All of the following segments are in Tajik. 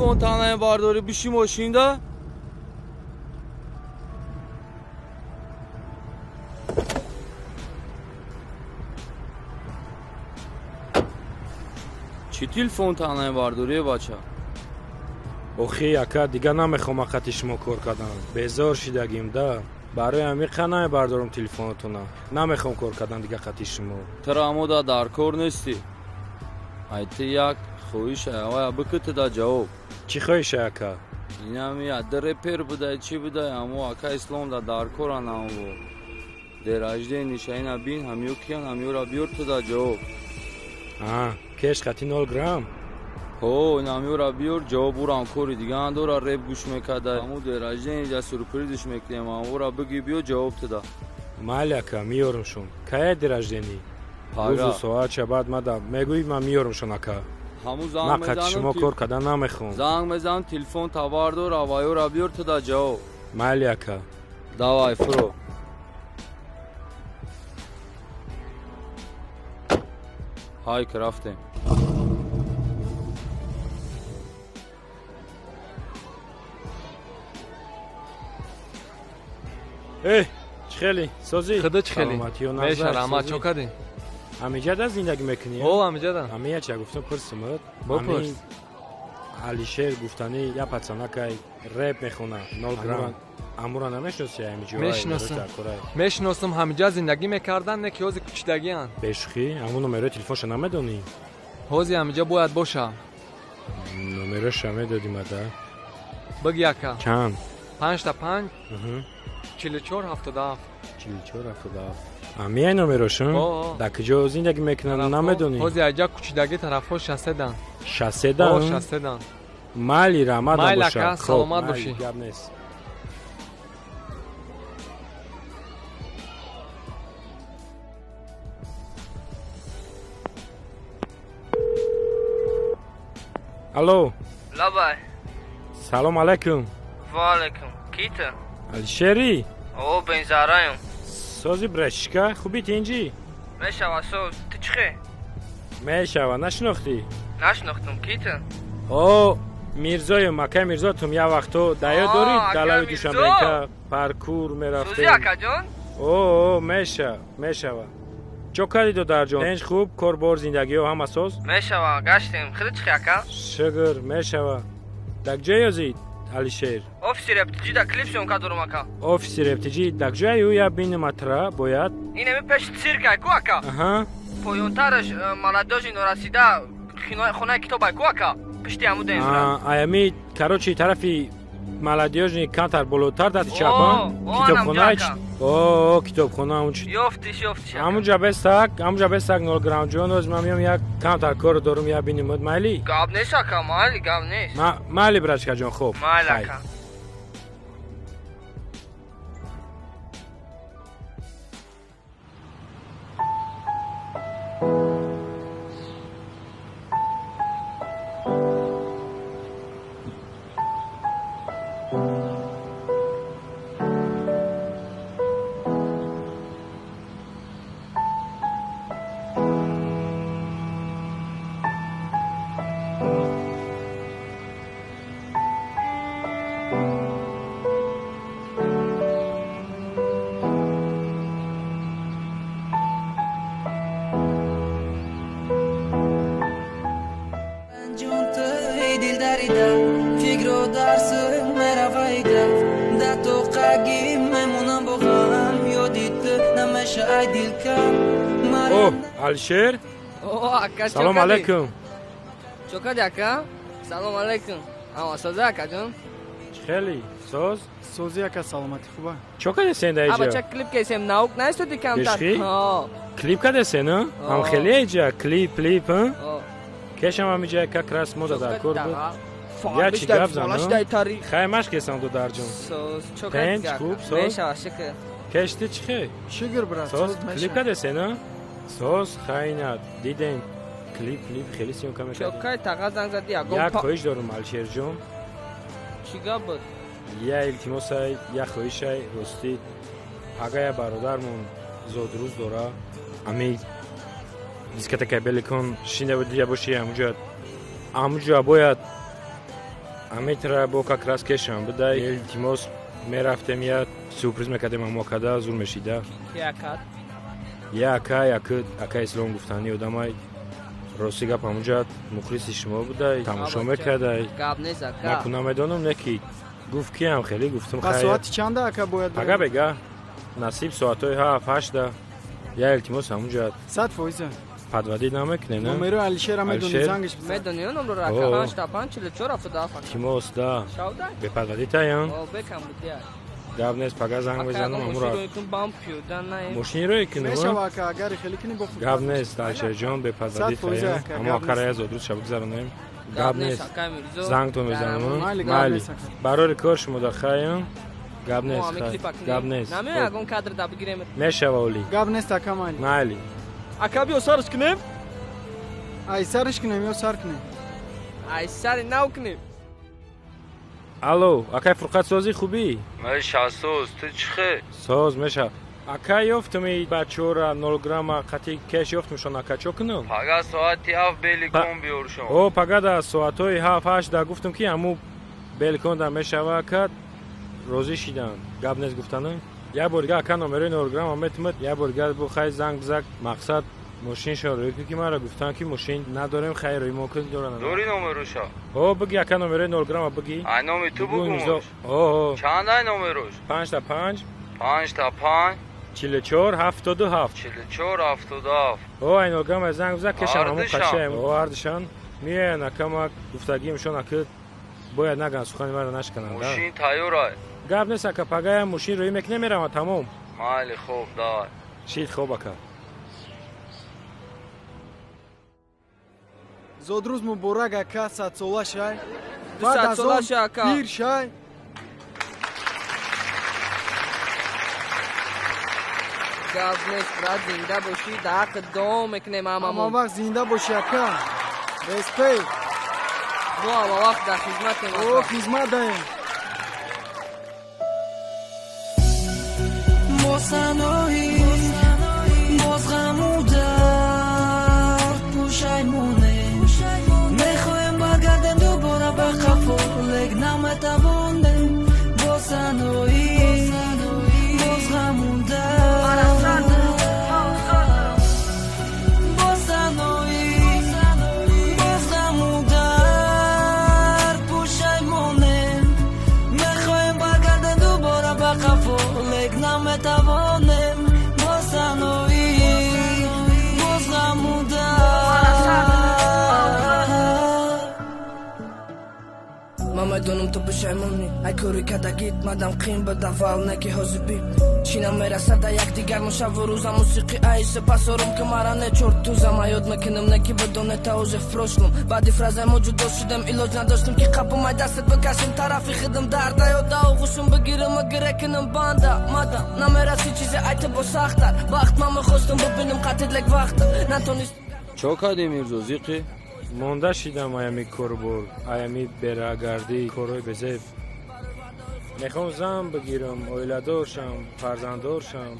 Телефон та намебардорӣ, биши мошинда? Чӣ телефон та намебардорӣ, бача? Охи, ака, дига намехоҳам қати шумо кор кардан. Безор шидагим да. Барои ҳамиқа намебардорам телефонатона. Намехоҳам кор кардан дига қати шумо. Тура амода дар кор нестӣ. Ай ту як хоҳиш авая бикӯ да ҷавоб. Чӣ хоҳише, ака? Инами ад репер будай, чӣ будай, амо ака Ислом да дар кора наво. День рождения ина бин, ҳамиё киян, ҳамиёра биёр ту да ҷавоб. А, кеш қати 0 грамм? Ҳо, ин ҳамиёра биёр, ҷавоб урам кори дига андора реп гӯш мекарда. Аму день рождения да сюрпризш мекунем, амора биги биё ҷавоб ту да. Майли, ака, миёрумшон. Кая день рождения? Рӯзу соатша баъд мада мегӯӣ, ман миёрумшон, ака. Ҳаму занг Ман қати мезанам, шумо кор кардан намехоҳам. Занг мезанам, телефон табардор, авайёра биёр ту да ҷавоб. Майли, ака. Давай, фуро. Ҳай, ки рафтем. Э, чӣ хеле? Созӣ? Худо чӣ хеле? Саломатиё назар, Меша, раҳмат, созӣ? чо кардӣ? Ҳамиҷада зиндагӣ мекунӣ? О, ҳамиҷада. Ҳамия ча гуфтам пурсимад. Бопурс. Алишер гуфтанӣ я пацанакай реп мехона, 0 грамм. Амура намешноси ҳамиҷо? Мешиносам. Мешиносам, ҳамиҷа зиндагӣ мекардан, не ки ҳози кӯчидагианд. Бешухӣ, ҳамун номерои телефонша намедонӣ? Ҳози ҳамиҷа бояд боша. Номероша медодӣ мада? Биги, ака. Чанд? 5 та 5, 44 77. 44 77. Ҳамияй номерошон? О, о. Дар куҷо зиндагӣ мекунанд, намедонӣ? Ҳози аҷа кӯчидагӣ тарафҳо шасседан. Шасседан? О, шасседан. Майли, раҳмат Майли, набоша. ака, Хоб, саломат майли, бошӣ. Гап нест. Алло. Лабай. Салом алайкум. Ва алайкум. Ки ту? Алишери? О, бензараем. Сози, братишка, хуби, тинҷӣ? Мешава, соз. Ту чӣ хе? Мешава, нашинохтӣ? Нашинохтум, ки ту? О, Мирзоем, акай Мирзо, тум як вақто дар ёд О, дорӣ, ака далави Мирзо! Душанбенка паркур Сӯзи, мерафтем. акаҷон? О, о, меша, мешава. Чо кардӣ, додарҷон? Тинҷ, хуб, корбор, зиндагиҳо ҳама соз? Мешава, гаштем. Худо чӣ хе, ака? Шукр, мешава. Дар куҷо ёзӣ, Алишер? Офиси рептиҷи да клип съёмка дорум, ака. Офиси рептиҷи дар куҷои ӯ, я биним атра бояд? Инами пеши циркай ку, ака? Аҳа. Поёнтараш молодёжи норасида хонаи китобай ку, ака? Пишти ҳаму дем. Аями, короче, тарафи молодёжный камтар болотар, дасти чап, О, а? о, Китобхона. анам ҷо, ака. О, китобхона он чи? Ёфтиш, ёфтиш, ака. Ҳамунҷа бестак, ҳамунҷа бестак, 0 грамм ҷон, оз ман меом, як камтар кор дорум, я биним, майли? Гап нест, ака, майли, гап нест. Майли, братишка ҷон, хоб. Майли, Хай. ака. Ҷон, туи дил дарида, фикру дарсу меравай граф, да тоқагӣ мемонам бо ғам, ёди ту намеша, ай дилкам. О, Алишер. О, ака, чо Салом кардӣ? алайкум. Чо кардӣ, ака? Салом алайкум. Ама соза, акаҷон? Чӣ хеле, соз? Сози, ака, саломатӣ хуба. Чо кардесен дар А, бача, иҷо? клип кесем, наук наистоди камтар. Бешхӣ? О, Клип кардесен, а? Ҳам хеле иҷа клип, плип, а? о. Кешам ҳамиҷа как раз мода дар кор буд. Я чӣ Чӣ гап зан, а? Хай, машқ кесам, додарҷон. Соз, чо Тенч, кардӣ, ака? хуб, соз? Мешава, шукр. Кеш, ти чӣ хе? Шукр, брат. Соз, Соз, клип меша. кардесен, а? Соз, хайнат дидем, клип, клип хеле съёмка Чо мекардем. кай таға занг задӣ, ягон Як хоҳиш дорум, Алишерҷон. Чӣ гап буд? Я илтимосай, я хоҳишай, ростӣ, ага я бародармон зодрӯз дора, ами дискотекаи Беликон шинда буди, я боши ҳамуҷа, ҳамуҷа бояд. Амитра бо как раз кешам будай. Илтимос, мерафтем, я сюрприз мекардем, амо када зур мешида. Ки акад? Я ака, яки ака Ислом гуфтани одамай. Рости гап, ҳамунҷа мухлиси шумо будай, тамошо мекардай. Гап нест, ака. Ман ку намедонам, не ки гуфт киам, хеле гуфтам. Ба соати чанда, ака, бояд? Ага, бега насиб соатҳои 7-8. Я илтимос, ҳамунҷа. 100%. Подводить намекунем, на? Номеро Алишера медони, зангиш бизан. Медони номро, ака? 5 та 5 44 77, ака. Илтимос, да. Шавда? Беподводить таян. О, бекам буд. Гап нест, пага занг мезанам, амура. Мошини рӯй кунем. Мешава, ака, агар хеле кунӣ бо. Гап нест, Алишерҷон, беподводить таян. Амо акара я зодрӯз ша бигзаронем. Гап нест. Зангтон мезанам. Майли. Барори кор шумо да хаям. Гап нест, гап нест. Намеояд ягон кадр да бигирем. Мешава, оли. Гап нест, ака, майли. Майли. Ака, биё сарш кунем? Ай сарш кунем ё сар кунем? Ай сари нав кунем. Алло, акай Фурқат, созӣ, хубӣ? Меша, соз, ту чӣ хел? Соз, меша. Ака, ёфтум и бачора нол грамма қати кеш ёфтумшон, ака, чо кунам? Пага соати 7 беликон биёршон. О, пага да соатҳои 7-8 да гуфтум, ки ҳаму беликон да мешава, ака, розӣ шиданд. Гап нест гуфтана. Як бор дига, ака, номерои нол грамма метумад, як бор дига бу хай занг бизак, мақсад мошиншон рӯй кун, ки маро гуфтанд, ки мошин надорем, хай рӯи мо кун доранд. Дори номероша? О, биги, ака, номерои нол грамма биги. Ай номи ту бугумош. О, чанд ай номерош? 5 та 5. 5 та 5. 44 77. 44 77. О, ай нол грамма занг бизак, кешам ҳамун қашаем. О, ҳардушан меоянд, ака, ма гуфтагиимшон, ака, бояд наган, сухани маро нашкананд. Мошин тайёр ай. Гап нест, ака, пагаям мошин рӯӣ мекунем, меравам, тамом. Майли, хоб, давай. Шид, хоб, ака. Зодрӯз муборак, ака, садсола шай. Дусадсола шай, ака. Пир шай. Гап нест, брат, зинда бошӣ, дар ҳаққи дуо мекунем ҳамамон. Ҳама вақт зинда бошӣ, ака. Респект. Мо ҳама вақт дар хизматем. О, хизмат даем. Боз саноӣ, боз ғаму дард пушаймонем. Мехоҳем баргардем дубора ба қафо, лек наметавонем. Боз саноӣ, боз ғаму дард. Боз саноӣ, боз ғаму дард пушаймонем. Мехоҳем баргардем дубора ба қафо, лек наметавонем. Боз саноӣ, боз ғаму дард. Ман медонам, ту пушаймонӣ ай кори кардагит, мадам қин буда, вал не ки ҳозир би чӣ намерасад да якдигар мошаву рӯза мусиқӣ ай сипас орум, ки мара не чорт тузам ёд мекунам, не ки бидоне та уже в прошлом. Баъди фразаи мо ҷудо шудем, илоҷ надоштем, ки қапумай дастат бикашем тарафи хидм дарда ё да оғӯшум бигирам гире кунам банда мадам намераси чизе ай ту бо сахтар вақт. Ман мехостам бибинам қатит, лек вақта натонист. Чо кардӣ, Мирзо, зиқӣ? Монда шидам аями корбор, аями берагардӣ, корҳои безеб. Мехоҳам зан бигирам, оиладор шам, фарзанддор шам.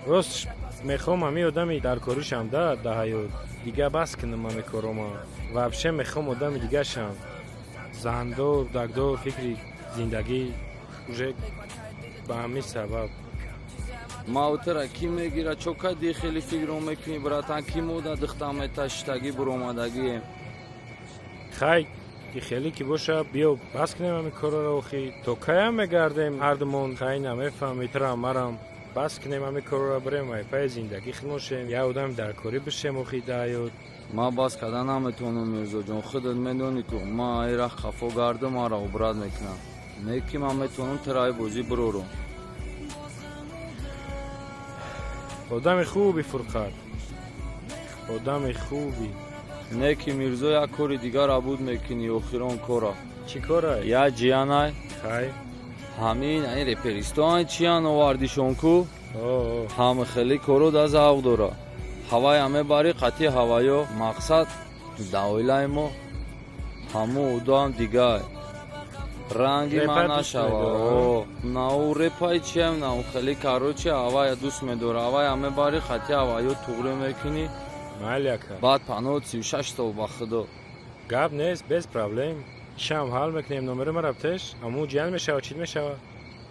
Рост, мехоҳам ҳамин одами даркорӣ шам да ҳаёт. Дига бас кунам ҳами корома. Вообще мехоҳам одами дига шам, зандор, дагдор, фикри зиндагӣ уже ба ҳамин сабаб. Мавтара ки мегира? Чо кардӣ, хеле фикрро мекунӣ, братан? Ки мода духтам меташиштагӣ буромадагием? Хай, хеле ки боша, биё бас кунем ҳамин корро. Охи, то каям мегардем ҳардумон? Хай, намефаҳми, турам марам. Бас кунем ҳамин корро, бирем айпаи зиндагӣ хилмошем, як одами даркорӣ бишем, охи, да ҳаёт. Ман бас карда наметавонам, Мирзоҷон, худат медонӣ ку ман ай рах қафо гардам, маро обрат мекунам. Не ки ман метавонам туро ай бозӣ бирорам. Одами хуби, Фурқат, одами хуби. Не ки, Мирзо, як кори дигар абуд мекунӣ, охирон кора. Чӣ кора? Як ҷиянай. Хай. Ҳамин ин реперистоан чиян овардишон ку, ҳама хеле коро да завқ дора. Ҳавая мебарӣ қатъи ҳаваё, мақсад да оилаи мо ҳамун одам дигай ранги ман нашава. На ӯ репай чиям, на ӯ хеле, короче, ҳавая дӯст медора. Ҳавая мебарӣ қатъи ҳаваё, туғрӣ мекунӣ. Майли, ака. Баъд паноҳ 36 сол ба худо. Гап нест, без проблем. Шам ҳал мекунем, номери мара бтеш, аму ҷиян мешава, чит мешава.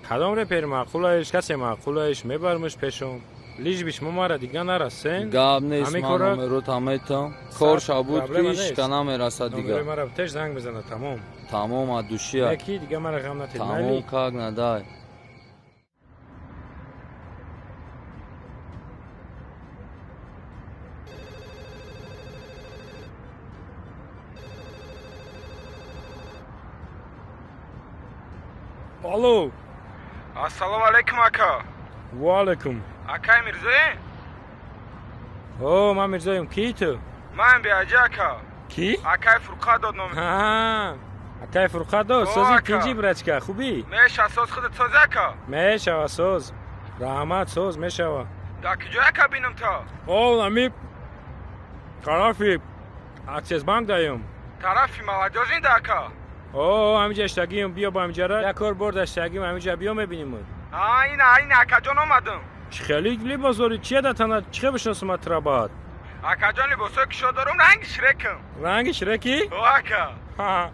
Кадом репер маъқулаеш, касе маъқулаеш, мебармш пешом. Лиш биш мо мара дига нарасен. Гап нест, ман номерот метам. Кор шабуд ки ишка намерасад дига. Номери мара бтеш занг бизана, тамом. Тамом, от души. Неки дига мара ғам натед. Тамом, как надай. Алло. Ассалому алайкум, ака. Ва алайкум. Акай Мирзоем? О, ман Мирзоем. Ки ту? Ман Биаҷи, ака. Ки? Акай Фурқат дод номер. Ҳа. Акай Фурқат дод. Сози тинҷи, брачка, хубӣ? Меша, соз худат соз, ака? Мешава, соз. Раҳмат, соз мешава. Дар куҷо, ака, бинам то? О, ами тарафи Аксессбанк даем. Тарафи Молодёжный да, ака? О, ҳамиҷа иштагием, биё ба ҳамиҷара. Як кор бор даштагим, ҳамиҷа биё мебинем. А, ина, ина, акаҷон, омадам. Чӣ хеле либос дорӣ? Чия да тана? Чӣ хел бишносам тра баъд? Акаҷон, либосҳое ки шо дорум, ранги Шрекам. Ранги Шреки? О, ака. Ҳа.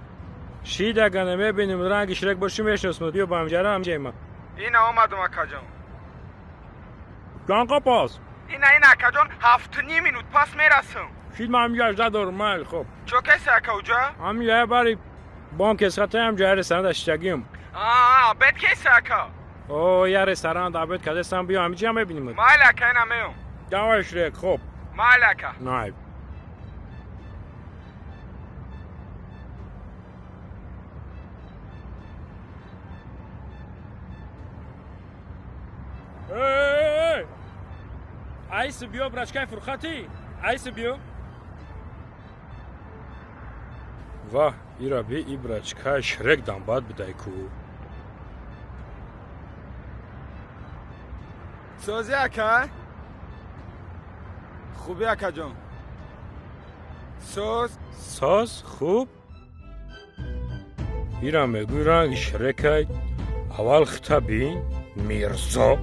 Шидагана мебинем, ранги Шрек бошӣ мешиносам. Биё ба ҳамиҷара, ҳамиҷаема. Ина омадам, акаҷон. Чанд пас? Ина, ина, акаҷон, 7.5 минут пас мерасам. Шид, ман ҳамиҷа ажда дорум, майли, хоб. Чо касе, ака, уҷа? Ҳамиҷа бари бонк эсхатаям, ҷая ресторан даштагим. Аа, обед кесе, ака? О, я ресторан да обед кадесам, биё ҳамиҷа мебинем. Майли, ака, ина меом. Давай, Шрек, хоб. Майли, ака. Най. Эй, айси биё, брачкаи Фурқати, айси биё. Ваҳ, ира би, и брачкаи Шрек дамбад бидай ку. Сози, ака? Хуби, акаҷон? Соз? Соз, хуб. Ира мегӯй ранги Шрекай. Аввал хита бин, Мирзо.